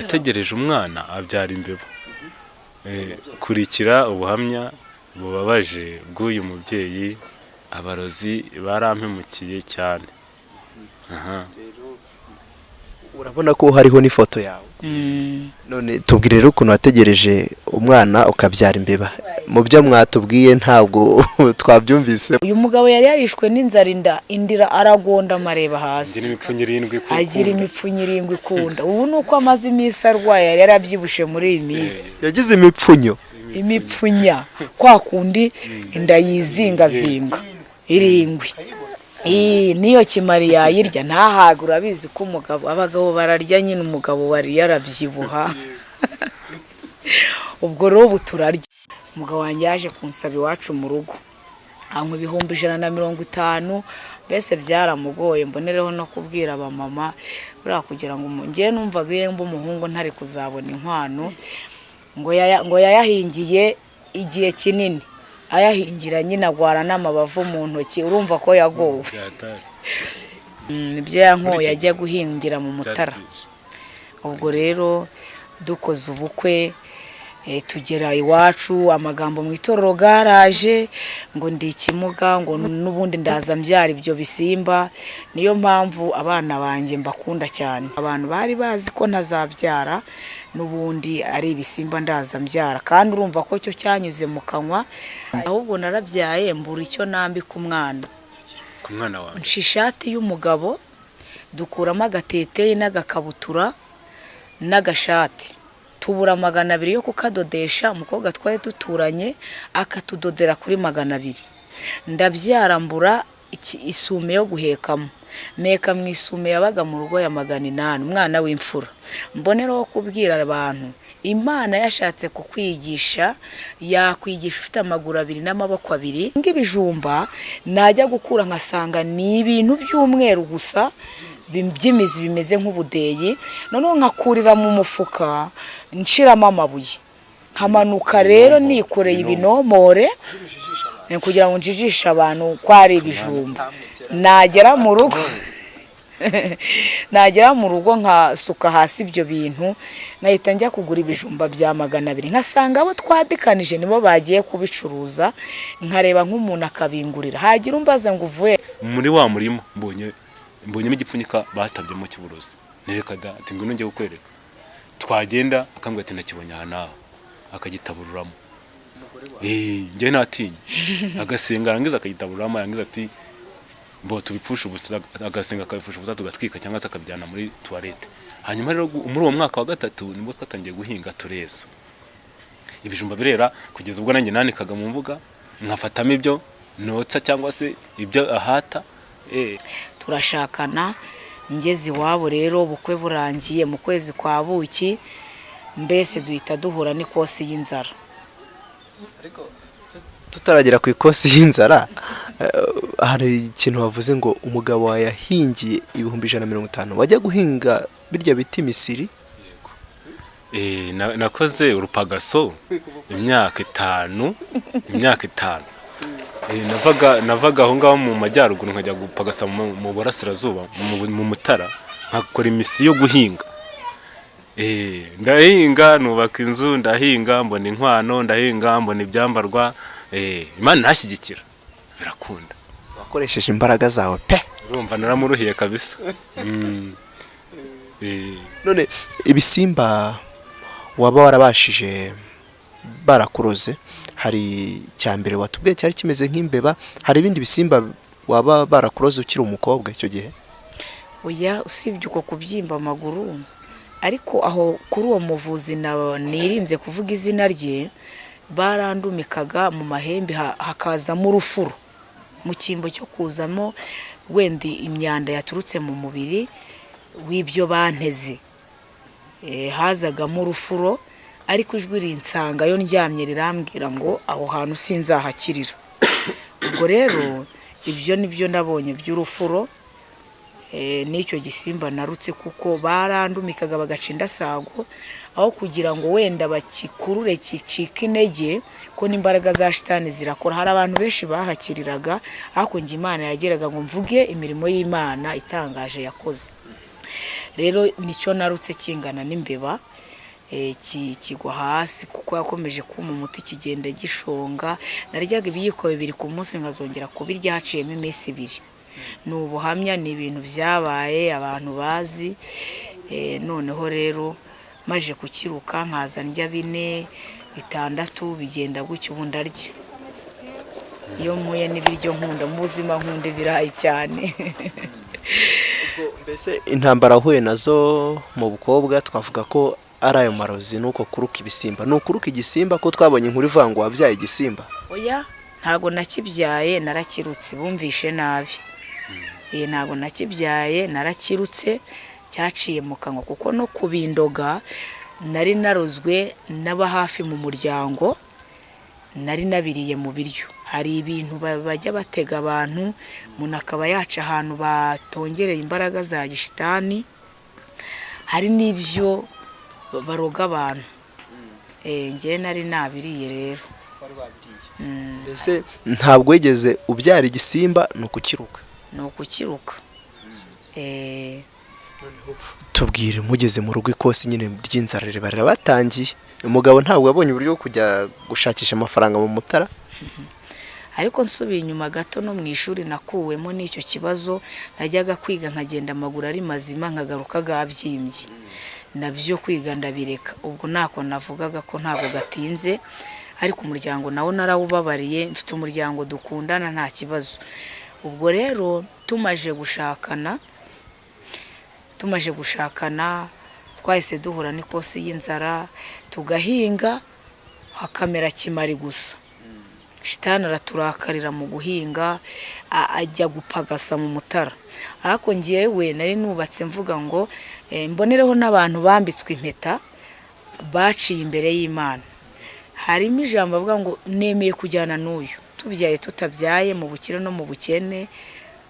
Yategereje umwana abyara imbeba. Kurikira ubuhamya bubabaje bw'uyu mubyeyi. Abarozi barampemukiye cyane. Aha. Urabona ko hariho n'ifoto yawe. None tubwire rero ukuntu wategereje umwana ukabyara imbeba. Mu byo mwatubwiye ntabwo twabyumvise. Uyu mugabo yari yarishwe n'inzara, inda indira, aragonda amareba hasi. Agira imipfunyo irindwi ku Agira kunda. Imipfunyo irindwi ikunda. Ubu ni uko amaze iminsi arwaye, yari yarabyibushye muri iyi minsi. Yagize imipfunyo? Imipfunya, kwa kundi inda yizingazinga irindwi. Niyo kimari yayirya ntahage. Urabizi ko umugabo, abagabo bararya nyine. Umugabo wariye arabyibuha. Ubwo rero ubu turarya. Umugabo wanjye yaje kunsaba iwacu mu rugo, anywa 150,000. Mbese byaramugoye. Mbonereho no kubwira abamama buriya kugira ngo njye numvaga iyo mba umuhungu ntari kuzabona inkwano. Ngo yayahingiye igihe kinini, ayahingira nyine, agwara n'amabavu mu ntoki. Urumva ko yagowe. Byatari. Ibyo yankoye ajya guhingira mu Mutara. Byari byinshi. Ubwo rero dukoze ubukwe, tugera iwacu, amagambo mu itorero garaje ngo ndi ikimuga, ngo n'ubundi ndaza mbyara ibyo bisimba. Niyo mpamvu abana banjye mbakunda cyane. Abantu bari bazi ko ntazabyara, n'ubundi ari ibisimba ndaza mbyara, kandi urumva ko cyo cyanyuze mu kanwa. Ahubwo narabyaye mbura icyo nambika umwana. Ku mwana wawe? Nca ishati y'umugabo, dukuramo agateteyi n'agakabutura n'agashati, tubura 200 yo kukadodesha. Umukobwa twari duturanye akatudodera kuri 200. Ndabyara, mbura isume yo guhekamo, meka mu isume yabaga mu rugo ya 800, umwana w'imfura. Mboneraho kubwira abantu, Imana yashatse kukwigisha, yakwigisha ufite amaguru abiri n'amaboko abiri. Nk'ibijumba najya gukura nkasanga ni ibintu by'umweru gusa by'imizi bimeze nk'ubudeyi. Noneho nkakurira mu mufuka, nshiramo amabuye, nkamanuka rero nikoreye ibinomore kugira ngo njijishe abantu ko ari ibijumba. Nagera mu rugo nkasuka hasi ibyo bintu, nkahita njya kugura ibijumba bya 200, nkasanga abo twadikanije nibo bagiye kubicuruza, nkareba nk'umuntu akabingurira, hagira umbaza ngo uvuye Muri wa murima mbonyemo igipfunyika batabyemo cy'uburozi. Nereka da, ati ngwino njye kukwereka. Twagenda, akambwira ati nakibonye aha n'aha, akagitabururamo. Njye natinye. Agasenga, yarangiza akagitabururamo, yarangiza ati mbo tubipfusha ubusa, agasenga akabipfusha ubusa, tugatwika cyangwa se akabijyana muri toilette. Hanyuma rero muri uwo mwaka wa gatatu nibwo twatangiye guhinga, tureza, ibijumba birera, kugeza ubwo nanjye nanikaga mu mbuga nkafatamo ibyo notsa cyangwa se ibyo ahata. Turashakana, ngeze iwabo rero, ubukwe burangiye mu kwezi kwa buki, mbese duhita duhura n'ikosi y'inzara. Tutaragera ku ikosi y'inzara, hari ikintu wavuze ngo umugabo wawe yahingiye 150,000, wajya guhinga birya bita imisiri. Nakoze urupagaso imyaka 5, imyaka 5. Navaga aho ngaho mu majyaruguru nkajya gupagasa mu burasirazuba, mu Mutara, nkakora imisiri yo guhinga. Ndahinga, nubaka inzu, ndahinga mbona inkwano, ndahinga mbona ibyambarwa. Imana ntashyigikira, birakunda. Wakoresheje imbaraga zawe pe. Urumva naramuruhiye kabisa. None ibisimba waba warabashije barakuroze, hari icya mbere watubwiye cyari kimeze nk'imbeba, hari ibindi bisimba waba barakuroze ukiri umukobwa icyo gihe? Oya, usibye uko kubyimba amaguru. Ariko aho kuri uwo muvuzi nirinze kuvuga izina rye, barandumikaga mu mahembe hakazamo urufuro mu cyimbo cyo kuzamo wenda imyanda yaturutse mu mubiri w'ibyo banteze. Hazagamo urufuro, ariko ijwi rinsangayo ndyamye rirambwira ngo aho hantu sinzahakirira. Ubwo rero ibyo nibyo nabonye by'urufuro, n'icyo gisimba narutse, kuko barandumikaga bagaca indasago aho kugira ngo wenda bakikurure gicike intege, ko n'imbaraga za shitani zirakora. Hari abantu benshi bahakiriraga, ariko njye Imana yageraga ngo mvuge imirimo y'Imana itangaje yakoze. Rero nicyo narutse kingana n'imbeba, kigwa hasi kuko yakomeje kuma umuti, kigenda gishonga. Naryaga ibiyiko 2 ku munsi, nkazongera kubirya haciyemo iminsi 2. Ni ubuhamya, ni ibintu byabaye abantu bazi. Noneho rero maje kukiruka, nkaza ndya 4, 6, bigenda gutyo. Ubu ndarya iyo mpuye n'ibiryo nkunda mu buzima, nkunda ibirayi cyane. Mbese intambara wahuye nazo mu bukobwa twavuga ko ari ayo marozi nuko kuruka ibisimba? Ni ukuruka igisimba, ko twabonye inkuru ivuga ngo wabyaye igisimba? Oya, ntabwo nakibyaye, narakirutse. Bumvishe nabi. Ntabwo nakibyaye, narakirutse. Cyaciye mu kanwa kuko no kubindoga nari narozwe n'aba hafi mu muryango, nari nabiriye mu biryo. Hari ibintu bajya batega abantu, umuntu akaba yaca ahantu batongereye imbaraga za gishitani. Hari n'ibyo baroga abantu. Njyewe nari nabiriye rero. Mbese ntabwo wigeze ubyara igisimba, ni ukukiruka? Ni ukukiruka. Tubwire, mugeze mu rugo ikosi nyine ry'inzara riba rirabatangiye, umugabo ntabwo yabonye uburyo bwo kujya gushakisha amafaranga mu Mutara? Ariko nsubiye inyuma gato, no mu ishuri nakuwemo n'icyo kibazo. Najyaga kwiga nkagenda amaguru ari mazima, nkagaruka gabyimbye. Nabyo kwiga ndabireka. Ubwo ntako navugaga ko ntabwo gatinze, ariko umuryango nawo narawubabariye. Mfite umuryango dukundana, nta kibazo. Ubwo rero tumaje gushakana twahise duhura n'ikosi y'inzara, tugahinga hakamera kimari gusa. Shitani araturakarira mu guhinga, ajya gupagasa mu Mutara. Ariko ngewe nari nubatse mvuga ngo mbonereho n'abantu bambitswe impeta baciye imbere y'Imana. Harimo ijambo avuga ngo nemeye kujyana n'uyu, tubyaye tutabyaye, mu bukire no mu bukene,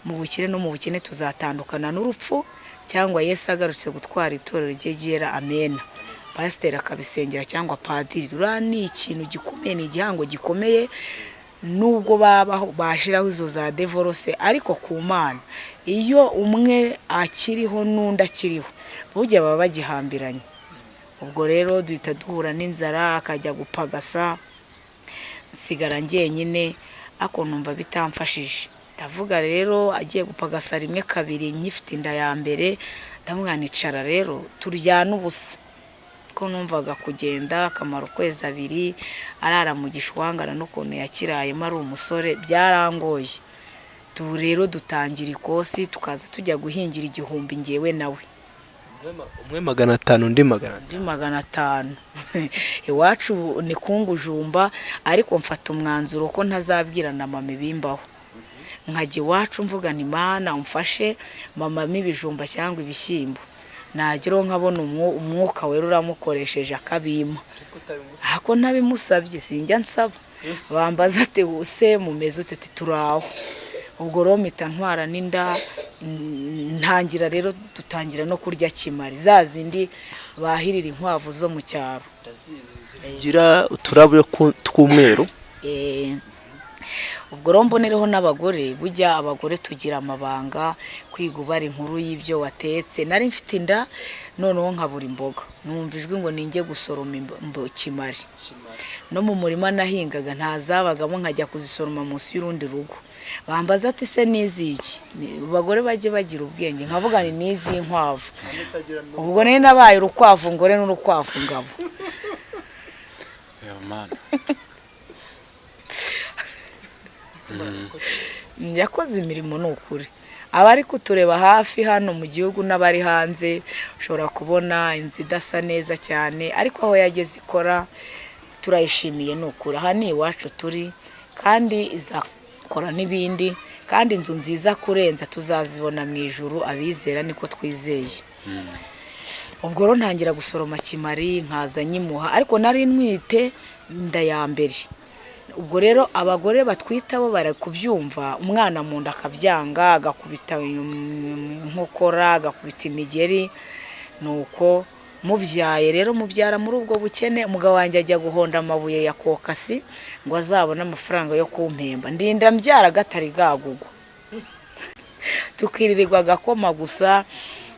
mu bukire no mu bukene, tuzatandukana n'urupfu cyangwa Yesu agarutse gutwara itorero rye ryera. Amena. Pasiteri akabisengera cyangwa padiri. Ruriya ni ikintu gikomeye, ni igihango gikomeye. Nubwo babaho bashyiraho izo za divorce, ariko ku Mana iyo umwe akiriho n'undi akiriho, burya baba bagihambiranye. Ubwo rero duhita duhura n'inzara, akajya gupagasa, nsigara njyenyine. Ariko numva bitamfashije. Ndavuga rero, agiye gupagasa rimwe, kabiri, nkifite inda ya mbere, ndamubwira nicara rero turyane ubusa, ko numvaga kugenda akamara ukwezi abiri arara mu gishwangara n'ukuntu yakirayemo ari umusore byarangoye. Tu rero dutangira ikosi, tukaza tujya guhingira 1000 ngewe nawe. Umwe 500, undi 500. Undi 500. Iwacu ni kungujumba, ariko mfata umwanzuro ko ntazabwira na mama ibimbaho. Nkajya iwacu mvuga nti: "Mana umfashe mama ibijumba cyangwa ibishyimbo." Nageraho nkabona umwuka wera uramukoresheje akabimpa, ariko ntabimusabye. Sinjya nsaba. Bambaza ati: "Use mumeze ute?" Ati: "Turaho." Ubwo rero mpita ntwara n'inda, ntangira rero dutangira no kurya kimari, za zindi bahirira inkwavu zo mu cyaro. Zigira uturabo tw'umweru. Ubwo rero mbonereho n'abagore, bujya abagore tugira amabanga, kwiga ubara inkuru y'ibyo watetse. Nari mfite inda, noneho nkabura imboga, numva ijwi ngo ninjye gusoroma kimari. No mu murima nahingaga ntazabagamo, nkajya kuzisoroma munsi y'urundi rugo. Bambaza ati: "Se n'iziki?" Abagore bajye bagira ubwenge. Nkavuga ni n'iz'inkwavu. Ubwo nari nabaye urukwavu ngore n'urukwavu ngabo. Yo, Mana. Yakoze imirimo, ni ukuri. Abari kutureba hafi hano mu gihugu n'abari hanze, ushobora kubona inzu idasa neza cyane, ariko aho yageze ikora turayishimiye, ni ukuri. Aha ni iwacu turi, kandi izakora n'ibindi, kandi inzu nziza kurenza tuzazibona mu ijuru, abizera niko twizeye. Ubwo rero ntangira gusoroma kimari, nkaza nyimuha, ariko nari ntwite inda ya mbere. Ubwo rero abagore batwita bo bari kubyumva, umwana mu nda akabyanga, agakubita inkokora, agakubita imigeri. Nuko mubyaye rero, mubyara muri ubwo bukene. Umugabo wanjye ajya guhonda amabuye ya kokasi ngo azabone amafaranga yo kumpemba. Ndinda mbyara gatari gagugwa, tukiririrwa agakoma gusa.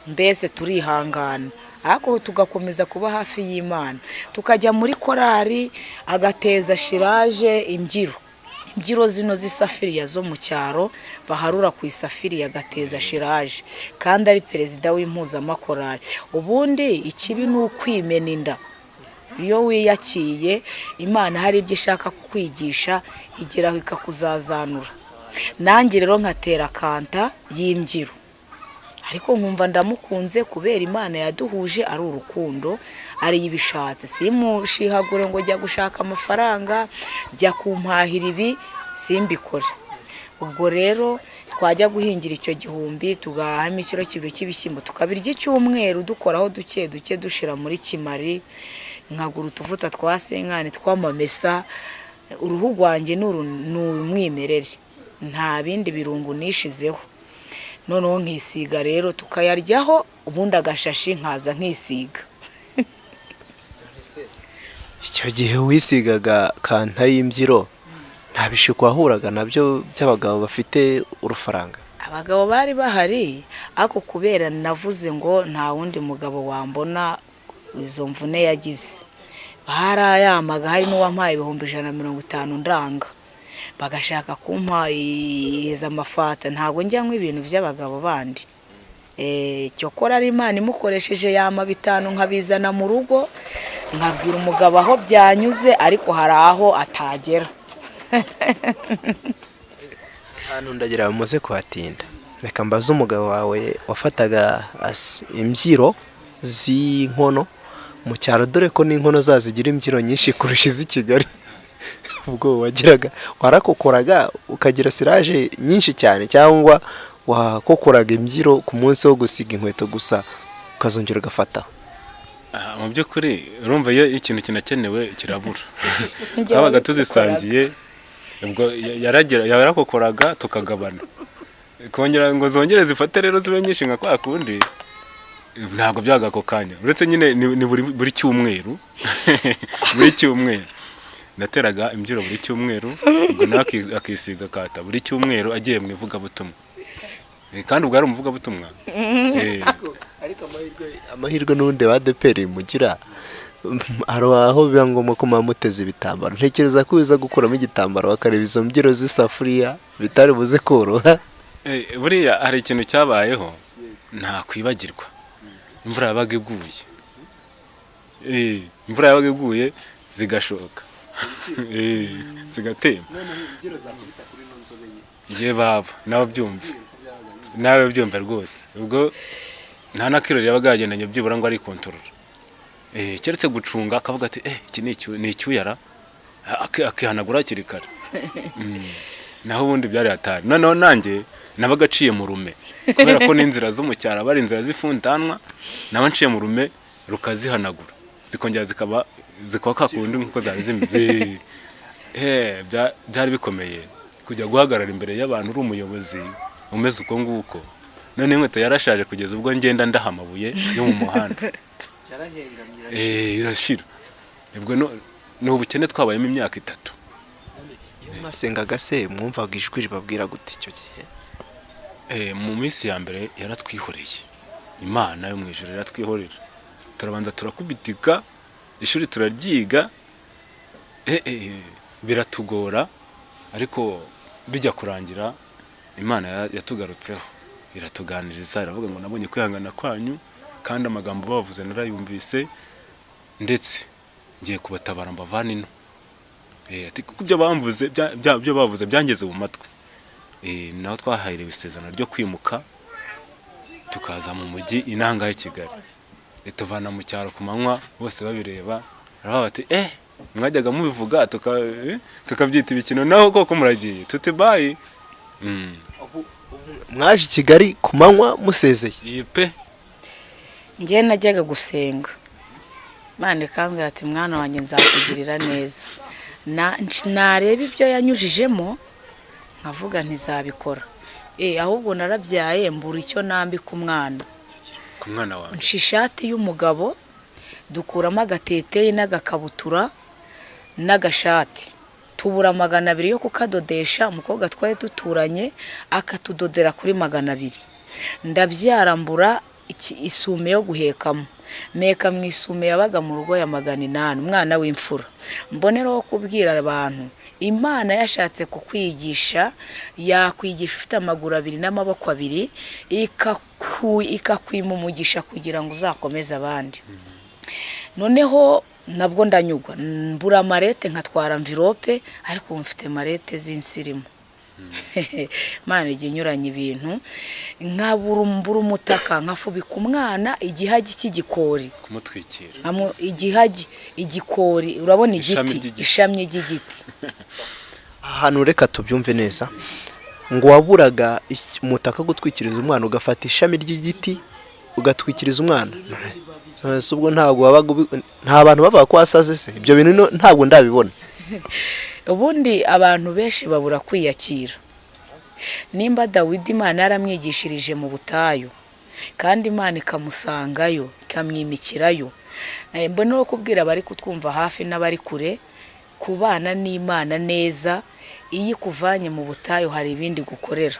Mbese turihangana, ariko tugakomeza kuba hafi y'Imana, tukajya muri korari, agateza shiraje imbyiro, imbyiro zino z'isafiriya zo mu cyaro baharura ku isafiriya, agateza shiraje kandi ari perezida w'impuzamakorari. Ubundi ikibi ni ukwimena inda. Iyo wiyakiye Imana, hari ibyo ishaka kukwigisha, igeraho ikakuzazanura. Nanjye rero nkatera kanta y'imbyiro, ariko nkumva ndamukunze kubera Imana yaduhuje, ari urukundo, ari ibishatse. Simushihagure ngo jya gushaka amafaranga, jya kumpahira ibi, simbikore. Ubwo rero twajya guhingira icyo gihumbi, tugahamo ikiro kibiri cy'ibishyimbo, tukabirya icyumweru, dukoraho duke duke, dushira muri kimari. Nkagura utuvuta twa senkani tw'amamesa. Uruhu rwanjye ni umwimerere, nta bindi birungo nishizeho. Noneho nkisiga rero, tukayaryaho, ubundi agashashi nkaza nkisiga. Icyo gihe wisigaga kanta y'imbyiro, nta bishuko wahuraga nabyo by'abagabo bafite urufaranga? Abagabo bari bahari, ariko kubera navuze ngo nta wundi mugabo wambona izo mvune yagize, barayamaga. Hari n'uwampaye 150,000 ndanga, bagashaka kumpa iza amafata. Ntabwo njya nywa ibintu by'abagabo bandi. Cyokora ari Imana imukoresheje, yama 5 nkabizana mu rugo, nkabwira umugabo aho byanyuze, ariko hari aho atagera. Ahantu ndagira bamaze kuhatinda, reka mbaze umugabo wawe wafataga imbyiro z'inkono mu cyaro, dore ko n'inkono zazigira imbyiro nyinshi kurusha iz'i Kigali. Ubwo wagiraga warakokoraga ukagira siraje nyinshi cyane, cyangwa wakokoraga imbyiro ku munsi wo gusiga inkweto gusa, ukazongera ugafata? Mu by'ukuri urumva iyo ikintu kinakenewe kirabura. Twabaga tuzisangiye, ubwo yarakokoraga tukagabana. Kongera ngo zongere zifate rero zibe nyinshi nka kwa kundi, ntabwo byaga ako kanya, uretse nyine ni buri cyumweru. Buri cyumweru nateraga imbyiro, buri cyumweru. Ubwo nawe akisiga kata buri cyumweru agiye mu ivugabutumwa. Kandi ubwo ari umuvugabutumwa. Ariko amahirwe n'ubundi ba ADEPR mugira, hari aho biba ngombwa ko muba muteze ibitambaro. Ntekereza ko uza gukuramo igitambaro bakareba izo mbyiro z'isafuriya, bitari buze koroha. Buriya hari ikintu cyabayeho ntakwibagirwa. Imvura yabaga iguye, imvura yabaga iguye zigashoka, zigatemba. Ye baba, nawe byumva, nawe byumva rwose. Ubwo nta n'akirori yabaga yagendanye byibura ngo arikontorora. Keretse gucunga akavuga ati: "Eh, iki ni icyuyara," akihanagura hakiri kare. Naho ubundi byari hatari. Noneho nanjye nabaga aciye mu rume, kubera ko n'inzira zo mu cyaro aba ari inzira z'ifundanwa, naba nciye mu rume rukazihanagura, zikongera zikaba kakundi nk'uko zari zimeze. Byari bikomeye kujya guhagarara imbere y'abantu uri umuyobozi umeze uko nguko. None inkweto yarashaje kugeza ubwo ngenda ndaha amabuye yo mu muhanda. Irashira. Ubwo ni ubukene twabayemo imyaka 3. Iyo mwasengaga se mwumvaga ijwi ribabwira gute icyo gihe? Mu minsi ya mbere yaratwihoreye, Imana yo mu ijuru iratwihorera, turabanza turakubitika, ishuri turaryiga, biratugora, ariko bijya kurangira Imana yatugarutseho, iratuganiriza, iravuga ngo: "Nabonye kwihangana kwanyu, kandi amagambo bavuze narayumvise, ndetse ngiye kubatabara mbavane ino." Ati kuko ibyo bamvuze ibyo bavuze byangeze mu matwi. Naho twahaherewe isezerano ryo kwimuka tukaza mu mujyi inanga y'i Kigali, ituvana mu cyaro ku manywa bose babireba. Baravuga bati: "Eh, mwajyaga mubivuga tukabyita ibikino, naho koko muragiye, tuti bye." Mwaje i Kigali ku manywa musezeye? Iyi pe. Njye najyaga gusenga, Imana ikambwira ati: "Mwana wanjye, nzakugirira neza." Nareba ibyo yanyujijemo nkavuga ntizabikora. Ahubwo narabyaye mbura icyo nambika umwana. Ku mwana wawe. Nca ishati y'umugabo, dukuramo agateteyi n'agakabutura n'agashati, tubura 200 yo kukadodesha. Umukobwa twari duturanye akatudodera kuri 200. Ndabyara mbura isume yo guhekamo, meka mu isume yabaga mu rugo ya 800, umwana w'imfura. Mboneraho kubwira abantu, Imana yashatse kukwigisha, yakwigisha ufite amaguru abiri n'amaboko abiri, ikakwima umugisha kugira ngo uzakomeze abandi. Noneho nabwo ndanyugwa, mbura marete, nkatwara mvirope, ariko ubu mfite marete z'insirimu. Imana ijya inyuranya ibintu. Nkabura, mbura umutaka, nkafubika umwana igihagi cy'igikori. Kumutwikira. Igihagi, igikori, urabona. Ishami Igiti. ry'igiti. Ishami ry'igiti. Ahantu reka tubyumve neza, ngo waburaga umutaka wo gutwikiriza umwana, ugafata ishami ry'igiti ugatwikiriza umwana. Ese ubwo ntabwo wabaga nta bantu bavuga ko wasaze se? Ibyo bintu ntabwo ndabibona. Ubundi abantu benshi babura kwiyakira. Nimba Dawidi Imana yaramwigishirije mu butayu, kandi Imana ikamusangayo, ikamwimikirayo, mbona no kubwira abari kutwumva hafi n'abari kure, kubana n'Imana neza, iyo ikuvanye mu butayu hari ibindi gukorera.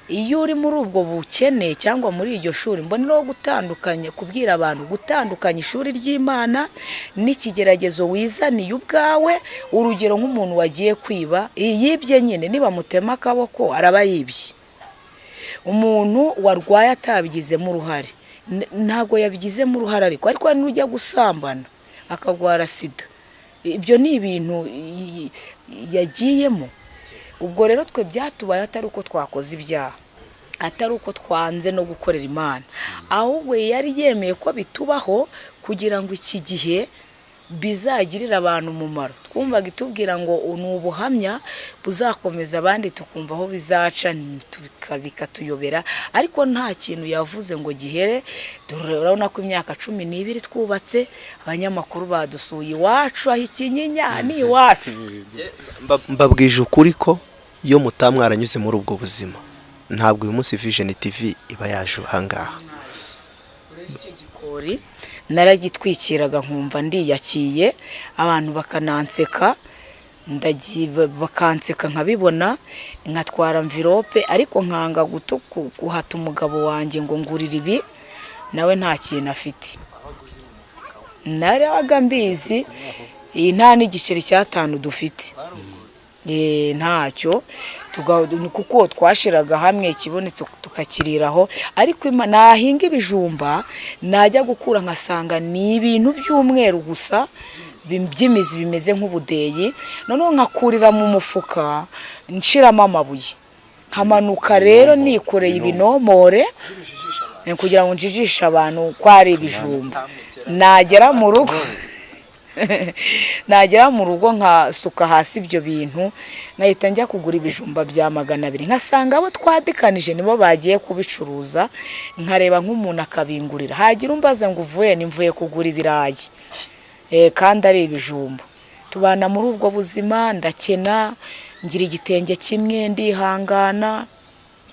Iyo uri muri ubwo bukene cyangwa muri iryo shuri, mboneraho gutandukanya, kubwira abantu gutandukanya ishuri ry'Imana n'ikigeragezo wizaniye ubwawe. Urugero, nk'umuntu wagiye kwiba, yibye nyine, nibamutema akaboko araba yibye. Umuntu warwaye atabigizemo uruhare, ntabwo yabigizemo uruhare, ariko hari n'ujya gusambana akarwara sida. Ibyo ni ibintu yagiyemo. Ubwo rero twe byatubaye atari uko twakoze ibyaha, atari uko twanze no gukorera Imana, ahubwo yari yemeye ko bitubaho kugira ngo iki gihe bizagirire abantu umumaro. Twumvaga itubwira ngo ni ubuhamya buzakomeza abandi, tukumva aho bizaca bikatuyobera, ariko nta kintu yavuze ngo gihere. Dore urabona ko imyaka 12 twubatse, abanyamakuru badusuye iwacu, aho Ikinyinya ni iwacu. Mbabwije ukuri ko iyo mutamwaranyuze muri ubwo buzima, ntabwo uyu munsi Vision TV iba yaje ahangaha. Icyo gikori naragitwikiraga nkumva ndiyakiye, abantu bakananseka, bakanseka nkabibona, nkatwara mvirope, ariko nkanga guhata umugabo wanjye ngo ngurire ibi, nawe nta kintu afite. Narabaga mbizi, iyi nta n'igiceri cy'atanu dufite. Ntacyo, kuko twashiraga hamwe, ikibonetse tukakiriraho. Ariko nahinga ibijumba, najya gukura nkasanga ni ibintu by'umweru gusa by'imizi bimeze nk'ubudeyi. Noneho nkakurira mu mufuka, nshiramo amabuye, nkamanuka rero nikoreye ibinomore kugira ngo njijishe abantu ko ari ibijumba. Nagera mu rugo nkasuka hasi ibyo bintu, nkahita njya kugura ibijumba bya 200, nkasanga abo twadikanije nibo bagiye kubicuruza, nkareba nk'umuntu akabingurira. Hagira umbaza ngo uvuye, ni mvuye kugura ibirayi, kandi ari ibijumba. Tubana muri ubwo buzima, ndakena, ngira igitenge kimwe, ndihangana,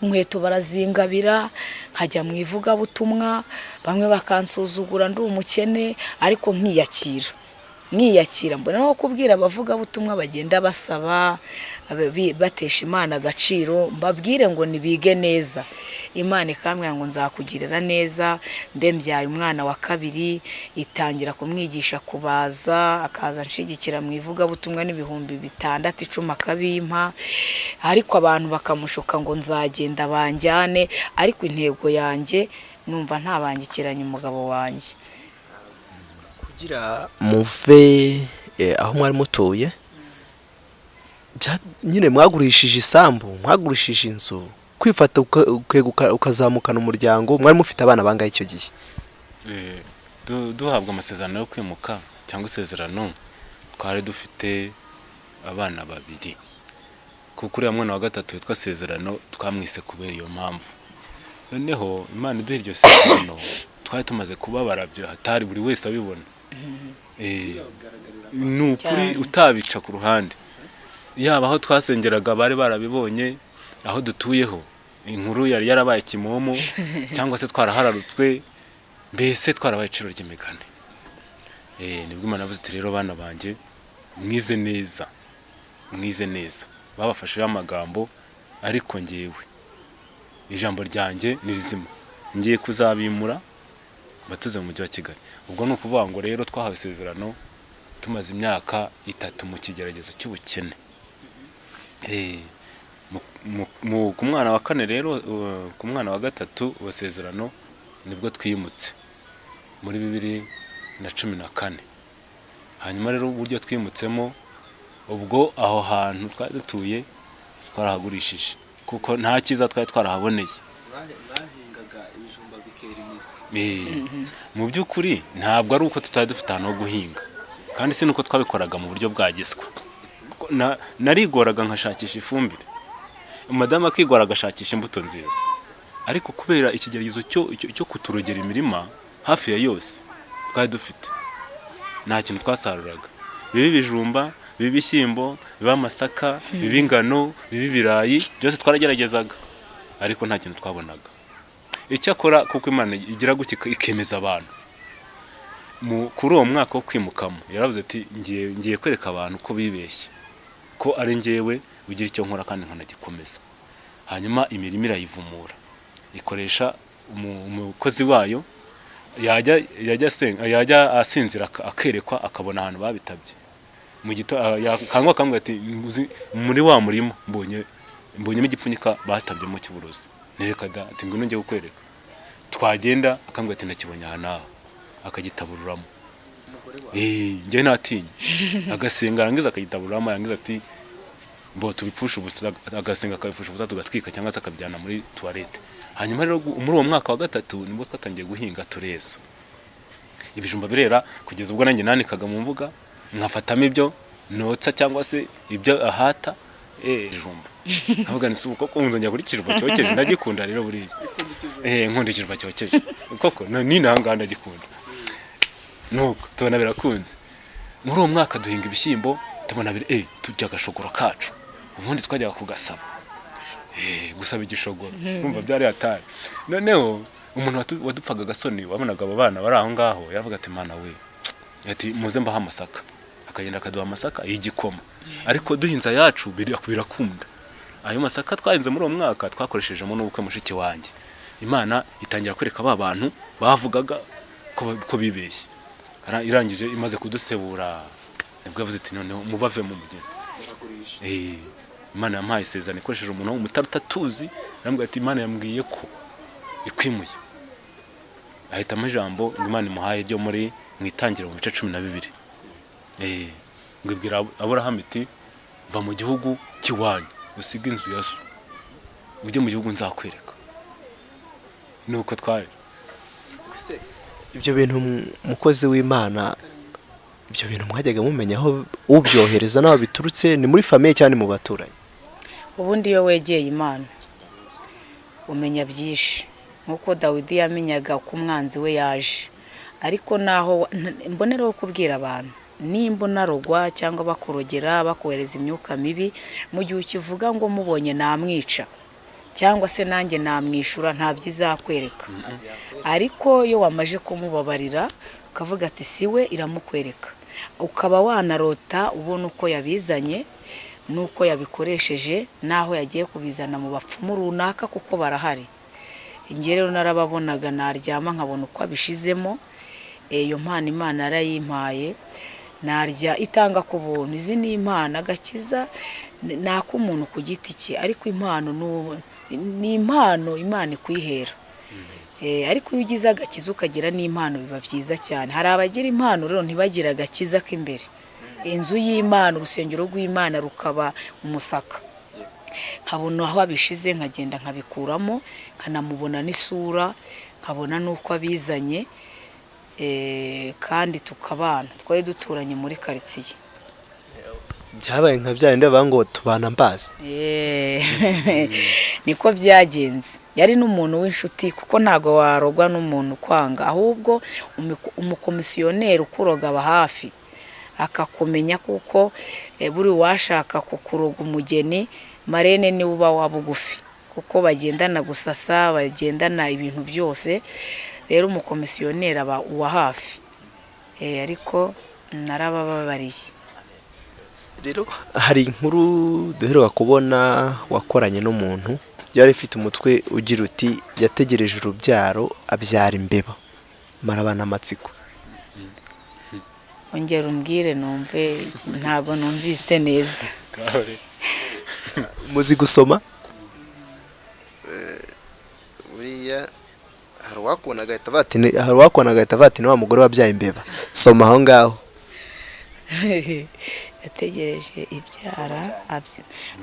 inkweto barazingabira, nkajya mu ivugabutumwa, bamwe bakansuzugura ndi umukene, ariko nkiyakira, nkiyakira. Mbona no kubwira abavugabutumwa bagenda basaba, batesha Imana agaciro, mbabwire ngo nibige neza. Imana ikambwira ngo nzakugirira neza. Mbe mbyaye umwana wa kabiri, itangira kumwigisha kubaza, akaza anshyigikira mu ivugabutumwa n'6,000, 10 akabimpa, ariko abantu bakamushuka ngo nzagenda banjyane. Ariko intego yanjye numva ntabangikiranye umugabo wanjye. Kugira muve aho mwari mutuye, nyine mwagurishije isambu, mwagurishije inzu, kwifata ukazamukana umuryango. Mwari mufite abana bangahe icyo gihe? Duhabwa amasezerano yo kwimuka cyangwa isezerano, twari dufite abana babiri, kuko uriya mwana wa gatatu witwa Sezerano twamwise kubera iyo mpamvu. Noneho Imana iduha iryo sezerano, twari tumaze kubabara byo hatari, buri wese abibona. Ni ukuri. Cyane. Utabica ku ruhande, yaba aho twasengeraga bari barabibonye, aho dutuyeho inkuru yari yarabaye kimomo, cyangwa se twarahararutswe, mbese twarabaye iciro ry'imigani. Nibwo Imana yavuze iti: "Rero bana banjye, mwize neza, mwize neza." Babafasheho amagambo, ariko ngewe ijambo ryanjye ni rizima. Ngiye kuzabimura batuze mu mujyi wa Kigali. Ubwo ni ukuvuga ngo rero twahawe isezerano tumaze imyaka 3 mu kigeragezo cy'ubukene. Ku mwana wa kane rero, ku mwana wa gatatu wasezerano nibwo twimutse muri 2014. Hanyuma rero uburyo twimutsemo, ubwo aho hantu twari dutuye twarahagurishije kuko nta cyiza twari twarahaboneye. Mwahingaga ibijumba bikera imizi. Mu by'ukuri ntabwo ari uko tutari dufite ahantu ho guhinga, kandi si nuko twabikoraga mu buryo bwa giswa. Kuko narigoraga nkashakisha ifumbire, madamu akigora agashakisha imbuto nziza, ariko kubera ikigeragezo cyo kuturogera imirima hafi ya yose twari dufite, nta kintu twasaruraga. Biba ibijumba, biba ibishyimbo, biba amasaka, biba ingano, biba ibirayi, byose twarageragezaga ariko nta kintu twabonaga. Icyakora kuko Imana igira gutya ikemeza abantu, kuri uwo mwaka wo kwimukamo yaravuze ati ngiye kwereka abantu ko bibeshye, ko ari njyewe ugira icyo nkora kandi nkanagikomeza. Hanyuma imirima irayivumura, ikoresha umukozi wayo, yajya asinzira akerekwa, akabona ahantu babitabye mu gito, yakangwa akamubwira ati: "Uzi, muri wa murima mbonyemo igipfunyika batabyemo cy'uburozi." Nereka da, ati: "Ngwino njye kukwereka." Twagenda akambwira ati: "Nakibonye aha n'aha," akagitabururamo. Njye natinye. Agasenga, yarangiza akagitabururamo, yarangiza ati: "Mbo tubipfusha ubusa." Agasenga akabipfusha ubusa, tugatwika cyangwa se akabijyana muri toilette. Hanyuma rero muri uwo mwaka wa gatatu nibwo twatangiye guhinga, tureza, ibijumba birera, kugeza ubwo nanjye nanikaga mu mbuga nkafatamo ibyo notsa cyangwa se ibyo ahata ibijumba. Nkavuga nti: "Si koko nzongera kurya ikijumba cyokeje?" Ndagikunda rero buriya. Nkunda ikijumba cyokeje koko, ni nangaha ndagikunda. Nuko tubona birakunze. Muri uwo mwaka duhinga ibishyimbo, tubona turya agashogoro kacu. Ubundi twajyaga kugasaba, gusaba igishogoro, urumva byari hatari. Noneho umuntu wadupfaga agasoni, wabonaga abo bana bari aho ngaho, yaravuga ati: "Mana we," ati: "Muze mbahe amasaka." Akagenda akaduha amasaka y'igikoma. Ariko duhinze ayacu birakunda. Ayo masaka twahinze muri uwo mwaka twakoreshejemo n'ubukwe mushiki wanjye. Imana itangira kwereka ba bantu bavugaga ko bibeshye. Irangije imaze kudusebura, nibwo yavuze iti: "Noneho mubave mu mugeni." Imana yampaye isezerano ikoresheje umuntu w'umutari utatuzi. Arambwira ati: "Imana yambwiye ko ikwimuye." Ahitamo ijambo ngo Imana imuhaye ryo muri mu Itangiriro mu bice 12. Ngo ibwira Aburahamu iti: "Va mu gihugu cy'iwanyu, usige inzu ya so, ujye mu gihugu nzakwereka." Nuko twari Ibyo bintu, mukozi w'Imana, ibyo bintu mwajyaga mumenya aho ubyohereza n'aho biturutse? Ni muri famille cyangwa ni mu baturanyi? Ubundi iyo wegeye Imana umenya byinshi, nk'uko Dawidi yamenyaga ko umwanzi we yaje. Ariko naho mboneraho kubwira abantu, nimba unarogwa cyangwa bakurogera, bakohereza imyuka mibi, mu gihe ukivuga ngo mubonye namwica cyangwa se nanjye namwishura, ntabyo izakwereka. Ariko iyo wamaje kumubabarira, ukavuga ati si we, iramukwereka, ukaba wanarota ubona uko yabizanye n'uko yabikoresheje n'aho yagiye kubizana mu bapfumu runaka, kuko barahari. Njye rero narababonaga, naryama nkabona uko abishizemo. Iyo mpano Imana yarayimpaye, narya itanga ku buntu. Izi ni impano. Agakiza ni ak'umuntu ku giti cye, ariko impano ni impano Imana ikwihera. Ariko iyo ugize agakiza ukagira n'impano biba byiza cyane. Hari abagira impano rero ntibagire agakiza k'imbere, inzu y'Imana, urusengero rw'Imana rukaba umusaka. Nkabona aho abishize, nkagenda nkabikuramo, nkanamubona n'isura, nkabona n'uko abizanye, kandi tukabana. Twari duturanye muri karitsiye. Byabaye nka bya bindi bavuga ngo tubana mbazi. Niko byagenze. Yari n'umuntu w'inshuti, kuko ntabwo warogwa n'umuntu ukwanga, ahubwo umukomisiyoneri ukuroga aba hafi akakumenya, kuko buri washaka kukuroga umugeni, marraine niwe uba wa bugufi, kuko bagendana gusasa, bagendana ibintu byose. Rero umukomisiyoneri aba uwa hafi. Ariko narabababariye. Rero hari inkuru duheruka kubona wakoranye n'umuntu. Yari ifite umutwe ugira uti: "Yategereje urubyaro abyara imbeba." Marabana amatsiko. Ongera umbwire numve, ntabwo numvise neza. Muzi gusoma? Buriya hari uwakubona agahita avuga ati hari uwakubona agahita avuga ati: "Ni wa mugore wabyaye imbeba." Soma aho ngaho. Yategereje ibyara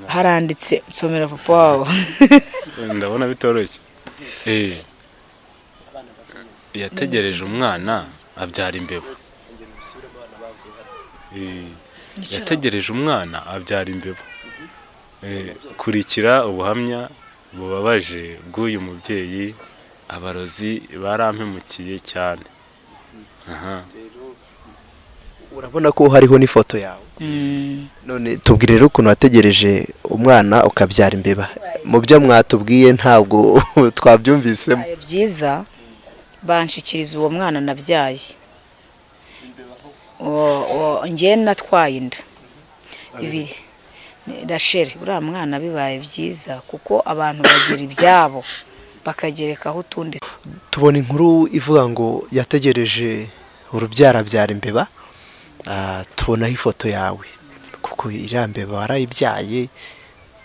haranditse, nsomera papa wabo. Ndabona bitoroshye. Yategereje umwana abyara imbeba. Yategereje umwana abyara imbeba. Kurikira ubuhamya bubabaje bw'uyu mubyeyi: "Abarozi barampemukiye cyane." Aha. Urabona ko hariho n'ifoto yawe. None tubwire rero ukuntu wategereje umwana ukabyara imbeba. Mu byo mwatubwiye ntabwo twabyumvisemo. Bibaye byiza banshikiriza uwo mwana nabyaye. Njye natwaye inda ibiri Rasheli, uriya mwana. Bibaye byiza kuko abantu bagira ibyabo bakagerekaho utundi. Tubona inkuru ivuga ngo yategereje urubyaro abyara imbeba. Tubonaho ifoto yawe, kuko iriya mbeba warayibyaye.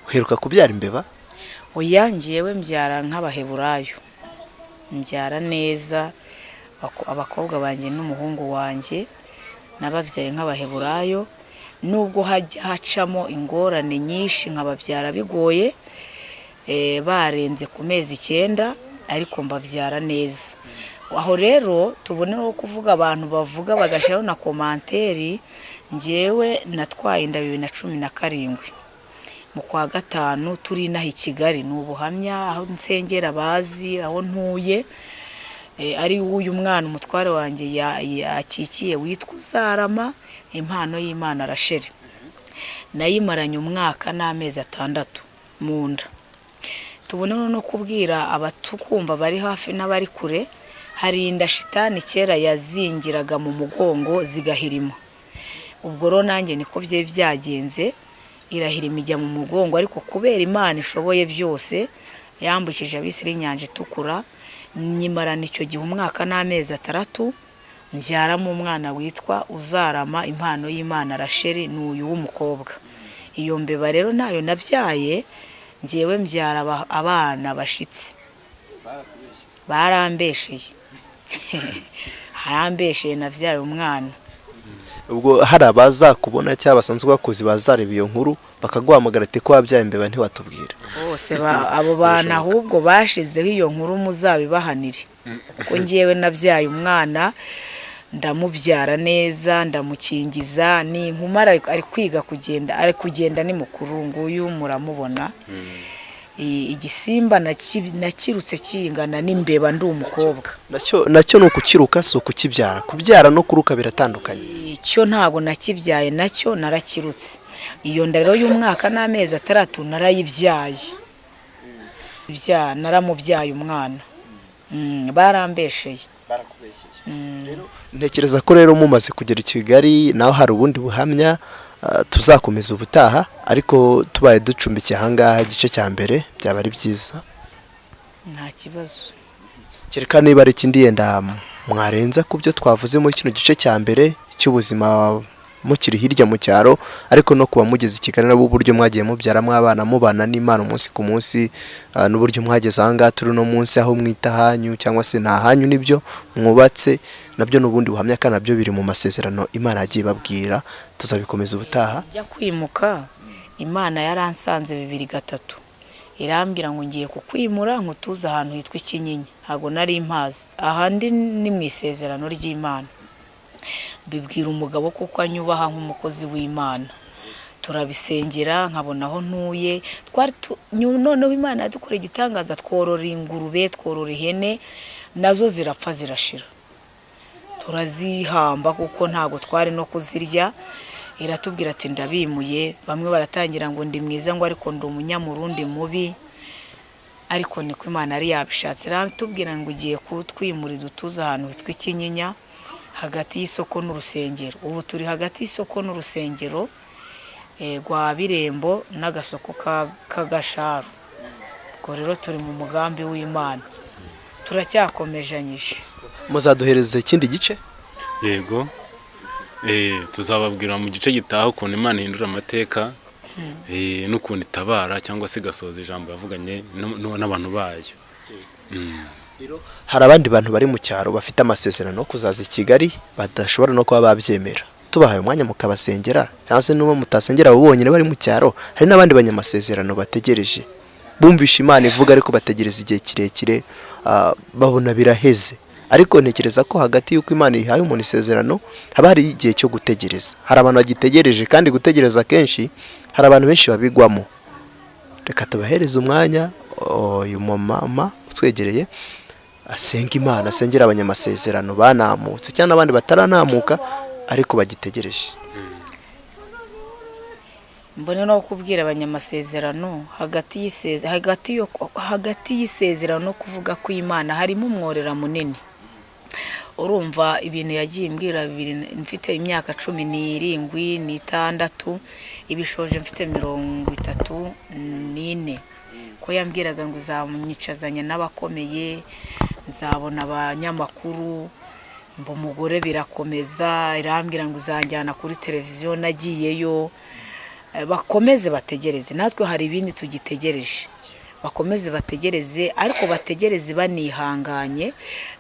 Uheruka kubyara imbeba? Oya, njyewe mbyara nk'Abaheburayo, mbyara neza. Abakobwa banjye n'umuhungu wanjye nababyaye nk'Abaheburayo, nubwo hajya hacamo ingorane nyinshi, nkababyara bigoye, barenze ku mezi 9, ariko mbabyara neza. Aho rero tubone kuvuga, abantu bavuga bagashyiraho na commentaire. Njyewe natwaye inda 2017 mu kwa gatanu, turi inaha i Kigali. Ni ubuhamya, aho nsengera bazi aho ntuye. Ari w'uyu mwana umutware wanjye yakikiye witwa Uzarama impano y'Imana Rasheli. Nayimaranye umwaka n'amezi 6 mu nda. Tubone no kubwira abatukumva bari hafi n'abari kure, hari inda shitani kera yazingiraga mu mugongo zigahirima. Ubwo rero nanjye niko bye byagenze, irahirima ijya mu mugongo, ariko kubera Imana ishoboye byose yambukije Abisirayeli inyanja itukura, nyimarana icyo gihe umwaka n'amezi 6, mbyaramo umwana witwa Uzarama impano y'Imana Rasheli, ni uyu w'umukobwa. Iyo mbeba rero ntayo nabyaye ngewe, mbyara abana bashitse. Barambesheye, barambesheye, nabyaye umwana. Ubwo hari abazakubona cyangwa basanzwe bakuzi bazareba iyo nkuru bakaguhamagara ati: "Ko wabyaye imbeba ntiwatubwira?" Bose abo bantu ahubwo bashizeho iyo nkuru muzabibahanire, kuko ngewe nabyaye umwana, ndamubyara neza, ndamukingiza, ni inkuma, ari kwiga kugenda, ari kugenda, ni mukuru, nguyu muramubona. Igisimba nakirutse kingana n'imbeba ndi umukobwa. Nacyo ni ukukiruka, si ukukibyara. Kubyara no kuruka biratandukanye. Icyo ntabwo nakibyaye, nacyo narakirutse. Iyo nda rero y'umwaka n'amezi 6 narayibyaye. Naramubyaye umwana. Barambesheye. Ntekereza ko rero mumaze kugera i Kigali naho hari ubundi buhamya tuzakomeza ubutaha, ariko tubaye ducumbikiye ahangaha igice cya mbere byaba ari byiza. Nta kibazo. Kereka niba ari ikindi yenda mwarenza ku byo twavuze muri kino gice cya mbere cy'ubuzima mukiri hirya mu cyaro, ariko no kuba mugeze i Kigali nabo, uburyo mwagiye mubyaramo abana, mubana n'Imana umunsi ku munsi, n'uburyo mwageze aha ngaha turi uno munsi, aho mwita ahanyu cyangwa se nta hanyu, nibyo mwubatse, nabyo ni ubundi buhamya kandi nabyo biri mu masezerano Imana yagiye ibabwira. Tuzabikomeza ubutaha. Njya kwimuka, Imana yaransanze 2003, irambwira ngo ngiye kukwimura nkutuze ahantu hitwa Ikinyinya. Ntabwo nari mpazi ahandi, ni mu isezerano ry'Imana. Bibwira umugabo kuko anyubaha nk'umukozi w'Imana, turabisengera, nkabona aho ntuye. Noneho Imana yadukoreye igitangaza, tworora ingurube, tworora ihene, nazo zirapfa zirashira, turazihamba kuko ntabwo twari no kuzirya. Iratubwira ati ndabimuye. Bamwe baratangira ngo ndi mwiza, ngo ariko ndi umunyamurundi mubi, ariko niko Imana yari yabishatse. Iratubwira ngo ugiye kutwimura dutuze ahantu hitwa Ikinyinya, hagati y'isoko n'urusengero. Ubu turi hagati y'isoko n'urusengero rwa Birembo n'agasoko k'Agasharu. Ubwo rero turi mu mugambi w'Imana, turacyakomejanyije. Muzaduhereza ikindi gice? Yego. Tuzababwira mu gice gitaha ukuntu Imana ihindura amateka, n'ukuntu itabara cyangwa se igasohoza ijambo yavuganye n'abantu bayo. Hari abandi bantu bari mu cyaro bafite amasezerano yo kuzaza i Kigali badashobora no kuba babyemera. Tubahaye umwanya mukabasengera, cyangwa se n'uwo mutasengera abo bonyine bari mu cyaro, hari n'abandi banyamasezerano bategereje, bumvisha Imana ivuga ariko bategereza igihe kirekire, babona biraheze. Ariko ntekereza ko hagati y'uko Imana ihaye umuntu isezerano haba hari igihe cyo gutegereza. Hari abantu bagitegereje, kandi gutegereza kenshi hari abantu benshi babigwamo. Reka tubahereze umwanya, uyu mumama utwegereye asenga Imana, asengera abanyamasezerano banamutse cyangwa n'abandi bataranamuka ariko bagitegereje. Mbone no kubwira abanyamasezerano, hagati y'isezerano no kuvuga kw'Imana harimo umworera munini. Urumva ibintu yagiye imbwira bibiri mfite imyaka 76, ibishoje mfite 34, ko yambwiraga ngo uzanyicazanya n'abakomeye, nzabona abanyamakuru, mba umugore birakomeza, irambwira ngo uzanjyana kuri televiziyo, nagiyeyo. Bakomeze bategereze, natwe hari ibindi tugitegereje. Bakomeze bategereze, ariko bategereze banihanganye,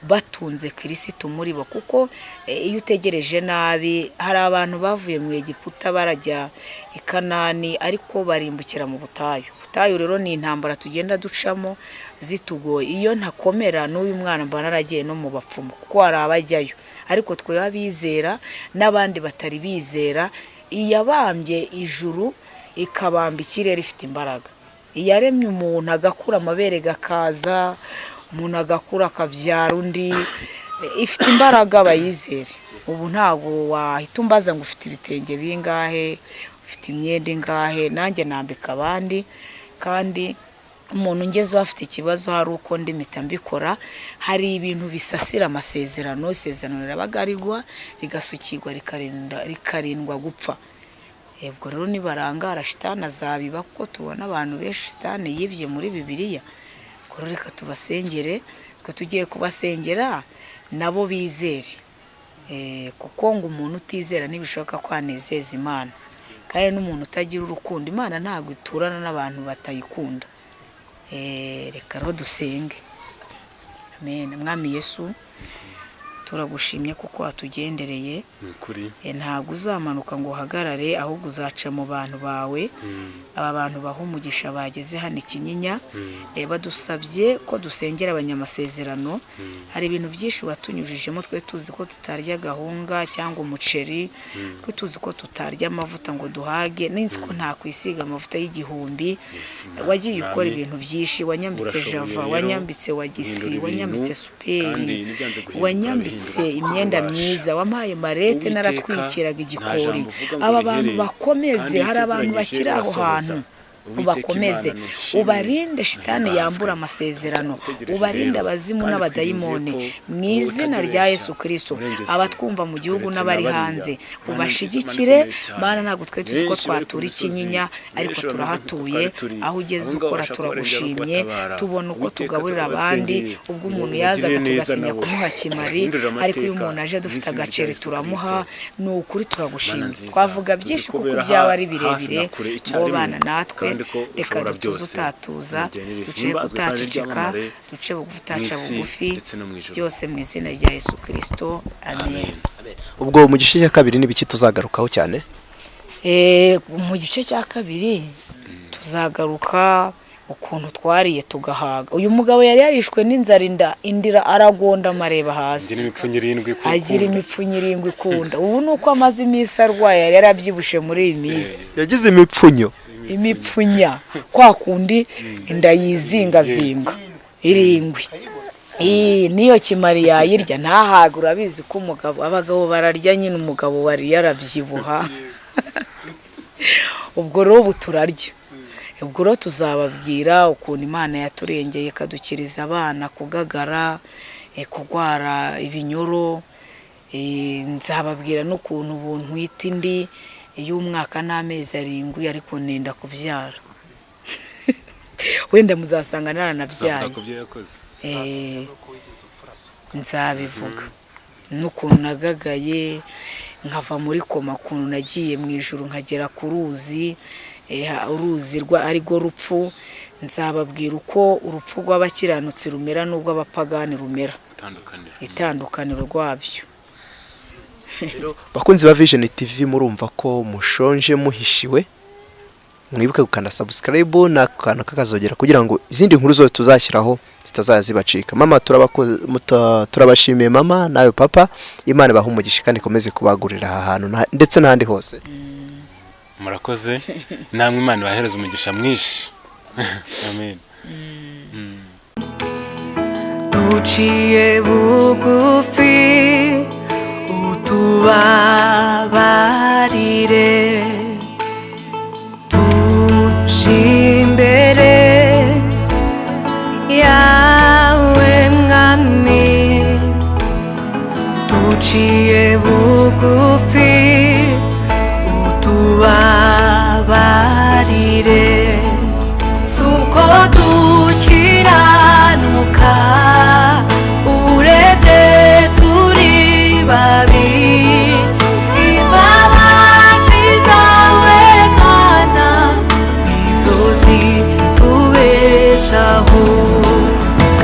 batunze Kirisitu muri bo, kuko iyo utegereje nabi, hari abantu bavuye mu Egiputa barajya i Kanani ariko barimbukira mu butayu. Ubutayu rero ni intambara tugenda ducamo zitugoye. Iyo ntakomera n'uyu mwana mba naragiye no mu bapfumu, kuko hari abajyayo, ariko twe abizera n'abandi batari bizera, iyabambye ijuru ikabamba ikirere ifite imbaraga, iyaremye umuntu agakura amabere gakaza, umuntu agakura akabyara undi, ifite imbaraga, bayizere. Ubu ntabwo wahita umbaza ngo ufite ibitenge bingahe, ufite imyenda ingahe, nanjye nambika abandi. Kandi umuntu ungezeho afite ikibazo, hari uko ndi mpita mbikora. Hari ibintu bisasira amasezerano, isezerano rirabagarirwa, rigasukirwa, rikarindwa gupfa. Ubwo rero nibarangara shitani azabiba, kuko tubona abantu benshi shitani yibye muri Bibiliya. Ubwo rero reka tubasengere, twe tugiye kubasengera nabo bizere, kuko ngo umuntu utizera ntibishoboka ko anezeza Imana, kandi n'umuntu utagira urukundo, Imana ntabwo iturana n'abantu batayikunda. Reka rero dusenge. Amen. Mwami Yesu, turagushimye kuko watugendereye. Ni ukuri. Ntabwo uzamanuka ngo uhagarare, ahubwo uzaca mu bantu bawe. Aba bantu baha umugisha bageze hano i Kinyinya, badusabye ko dusengera abanyamasezerano. Hari ibintu byinshi watunyujijemo, twe tuzi ko tutarya gahunga cyangwa umuceri, twe tuzi ko tutarya amavuta ngo duhage, ninzi ko ntakwisiga amavuta y'igihumbi. Wagiye ukora Mwami, ibintu byinshi, wanyambitse urashoboye java, rero wanyambitse wagisi, guhindura ibintu, wanyambitse kandi superi, n'ibyanze guhinduka wanyambitse urabihindura. imyenda Ubasha. myiza, wampaye marete, Uwiteka, naratwikiraga nta igikori. jambo uvuga ngo Aba bantu rihere, bakomeze, kandi hari abantu isezeranyije bakiri aho urasohoza. hantu, Uwiteka ubakomeze, Imana nushimwe, ubarinde shitani uhimbazwe. yambura amasezerano, Turagutegereje ubarinde rero, abazimu kandi n'abadayimoni, twiringiye ko mu izina rya utabeshya, Yesu Kristo. Murengezi, Abatwumva mu gihugu turetse n'abari na bariya. hanze, Mana ubashigikire. nziza, Mana ikomeye cyane. Mana, ntabwo twe tuzi ko Benshi bari ku twatura misozi, Ikinyinya, ariko benshi bameze nk'uko turahatuye. twari turi. Aho ugeze Abo ngabo ukora, bashaka kubarengera no turagushimye. kubatabara. Tubona uko Uwiteka, tugaburira abandi, turabasengeye. ubwo umuntu Ngo yazaga ubagirire neza tugatinya nabo. kumuha kimari, Uhindurire ariko iyo amateka umuntu aje dufite mu izina rya agaceri Yesu turamuha. Kristo. Ni ukuri turagushimye. Mana nziza, Twavuga tuzi byinshi ko kuko ubera ibyawe ari hafi birebire, na kure ngo icyarimwe, bana natwe. kandi ko Reka ushobora dutuze byose. utatuza, Tugenere duce himbazwe kandi utaceceka, ryamamare duce bugufi utaca mu isi bugufi, ndetse no mu ijuru. byose mu izina rya Yesu Kristo, amen. Ubwo mu gice cya kabiri ni ibiki tuzagarukaho cyane? Mu gice cya kabiri tuzagaruka ukuntu twariye tugahaga. Uyu mugabo yari yarishwe n'inzara, inda indira aragonda amareba hasi. Ngira imipfunyo irindwi ku Agira kunda. imipfunyo irindwi ikunda. Ubu ni uko amaze iminsi arwaye, yari yarabyibushye muri iyi minsi. Yagize imipfunyo? Imipfunya kwa kundi inda yizingazinga irindwi. Iyi niyo kimari yayirya ntahage. Urabizi ko umugabo, abagabo bararya nyine, umugabo wariye arabyibuha. Ubwo rero ubu turarya. Ubwo rero tuzababwira ukuntu Imana yaturengeye ikadukiriza abana kugagara, kurwara ibinyoro. Nzababwira n'ukuntu ubu ntwite indi y'umwaka n'amezi 7, ariko nenda kubyara. Wenda muzasanga naranabyaye. Tuzavuga ku byo yakoze. Nzabivuga n'ukuntu nagagaye nkava muri koma, ukuntu nagiye mu ijuru nkagera ku ruzi, uruzi rwa arirwo rupfu. Nzababwira uko urupfu rw'abakiranutsi rumera n'urw'abapagani rumera. Itandukaniro. Itandukaniro rwabyo. Bakunzi ba Vision TV, murumva ko mushonje muhishiwe. Mwibuke gukanda subscribe n'akantu kakazogera kugira ngo izindi nkuru zose tuzashyiraho zitazajya zibacika. Mama, turabashimiye mama, nawe papa. Imana ibahe umugisha kandi ikomeze kubagurira aha hantu ndetse n'ahandi hose. Murakoze namwe, Imana ibahereza umugisha mwinshi, amen. Duciye bugufi, utubabarire. Tuje imbere yawe mwami, duciye bugufi, utubabarire. Suko dukiranuka, urebye turi babi. Imbabazi zawe Mana nizo zitubeshaho.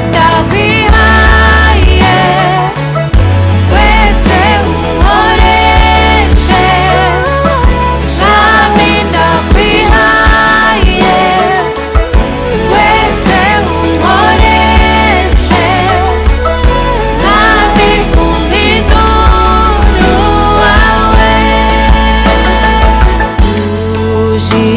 Ndakwihaye wese, unkoreshe Mwami. Ndakwihaye wese, unkoreshe Mwami, umpindure uwawe. Tuje.